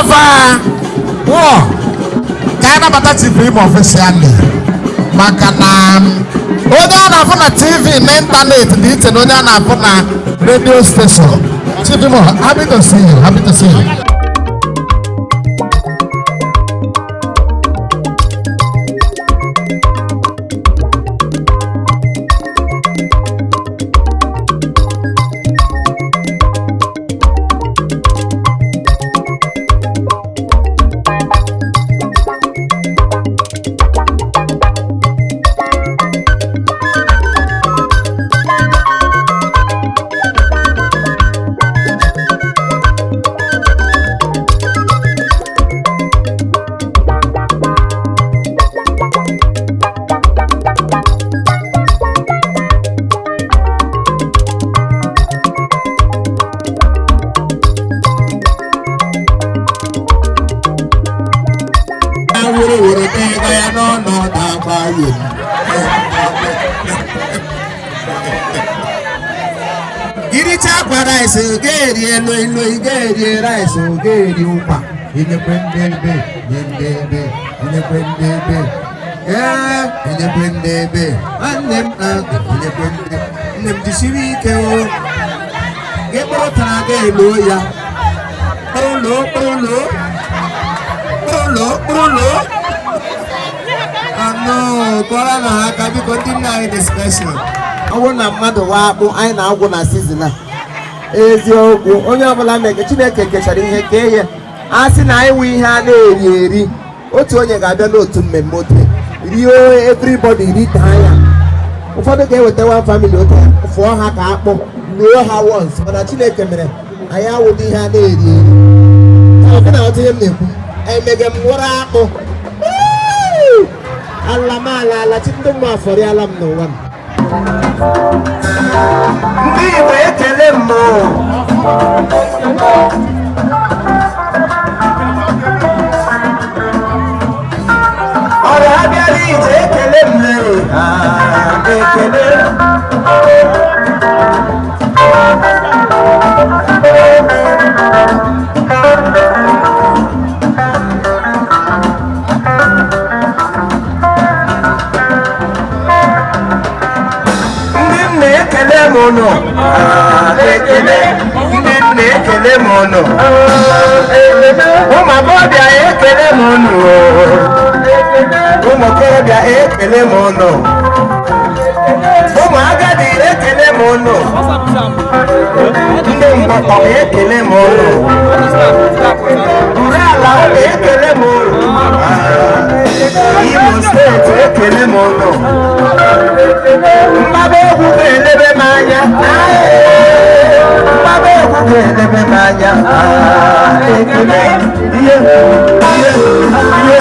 of war, ka anyị nabata Chief Imo officially, maka na onye a na-afụ na TV na ịntanetị dị iche na onye a na-afụ na radio station. Chief Imo, happy to see you, happy to see you. Were were tega ya n'ọnọdụ agbaghị. Iricha akwa rice, ga-eri elu ilu, ga-eri rice, ga-eri ụkwa. Enyekwe ndị ebe, nye ndị ebe, enyekwe ndị ebe. Ee, enyekwe ndị ebe. Nwanne m na enyekwe ndị. Nne m, jisiri ike o. Gị kpụrụ tara ga elo ya. Kpụrụ kpụrụ kpụrụ kpụrụ. Anọ kọrọ na ha aka, biko, ndị nna anyị dị special. Ọ bụrụ na mmadụ waa akpụ, anyị na-agwụ na season a. Eziokwu, onye ọbụla mege Chineke kechara ihe kee ya, a sị na anyị nwe ihe a na-eri eri, otu onye ga-abịa n'otu mmemme otu rie, everybody rita ya. Ụfọdụ ga-eweta one family otu fụọ ha ka akpụ luo ha once, mana Chineke mere anyị awụghị ihe a na-eri eri. Ọ na ọtụ ihe m na-ekwu, emege m nwụrụ akpụ ala m ala ala chi ndị mmụọ afọrịala m n'ụwa m. Ndị Igbo, ekele m. Ọrịa abịala ije, ekele m lere. Ah, ekele. Ndị nna, ekele m ụnụ. Ah, ekele. Ndị nna, ekele m ụnụ. Ụmụ agbọghọbịa, ekele m ụnụ. Ụmụ okorobịa, ekele m ụnụ. Ụmụ agadi, ekele m ụnụ. Ndị mgbakọ, ekele m ụnụ. Uru ala ụlọ, ekele m ụnụ. Ah, Imo Steeti, ekele m ụnụ. Mgbaba egwu ga-elebe m anya. Mgbaba egwu ga-elebe m anya. Ah, ekele. Ihe ihe ihe.